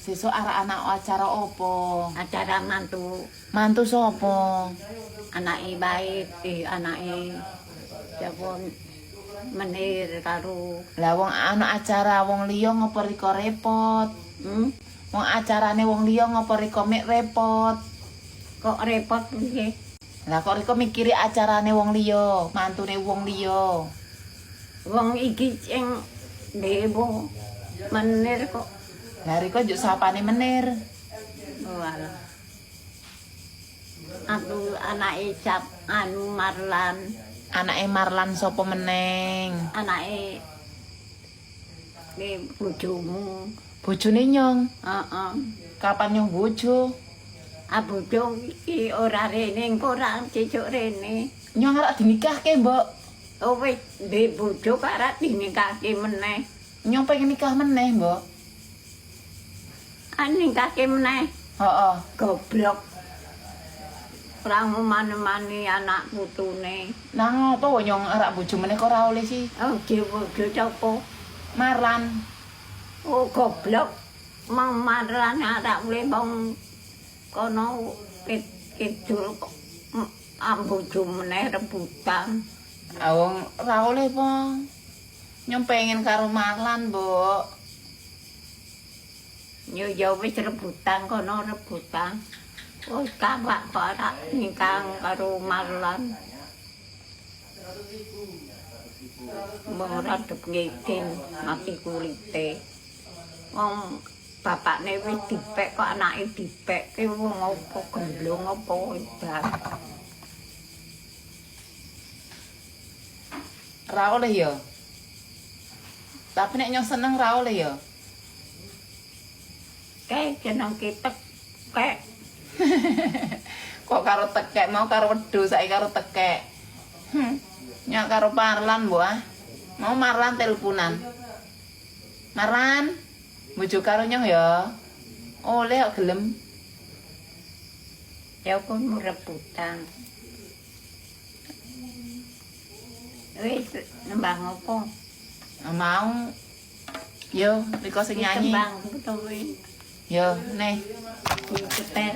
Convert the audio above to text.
Sesuk arek anak acara opo? Acara mantu. Mantu sapa? Anake baik, anake siapa Menir karo Lah wong ana acara wong liya ngopo riko repot? Hmm? Wong acarane wong liya ngopo riko mek repot? Kok repot piye? Lah kok riko mikiri acarane wong liya, mantune wong liya. Wong iki sing dhewe Menir kok. Lah riko njuk sapane Menir. Walah. Aku anake cap anu Marlan. Anake Marlan sapa meneng? Anake ne bojomu. Bojone nyong. Heeh. Kapan nyong bojo? Ah bojo iki ora rene, engko ora cecuk rene. Nyong arep dinikahke, Mbok. Oh wis ndek bojo kok arep dinikahke meneh. Nyong pengen nikah meneh, Mbok. Ah nikahke meneh. Heeh. Goblok. Ora ngumane-mani anak putune. Nang ngopo wong nyong arep bojo meneh kok ora oleh sih? Oh, bojo sapa? Marlan. Oh, goblok. Mang Marlan arep oleh wong kono kidul kok bojo meneh rebutan. Ah wong ora oleh po. Nyong pengen karo Marlan, Mbok. Yo ya wis rebutan kono rebutan. Oh, kawak kok ora nikah karo Marlan. Wong ora ngidin mati kulite. Wong bapakne wis dipek kok anake dipek ki wong apa gemblung apa hebat. Ora oleh ya. Tapi nek nyong seneng ora oleh ya. Kae jeneng kitek kek. Kok karo tekek mau karo wedhus saiki karo tekek. Nyak karo Marlan, Mbok ah. Mau Marlan teleponan. Marlan, bojo karo nyong ya. Oleh kok gelem. Ya kono rebutan. Wis nembang opo? Mau. Yo, riko sing nyanyi. Tembang kuwi. Yo, neh. Ceter.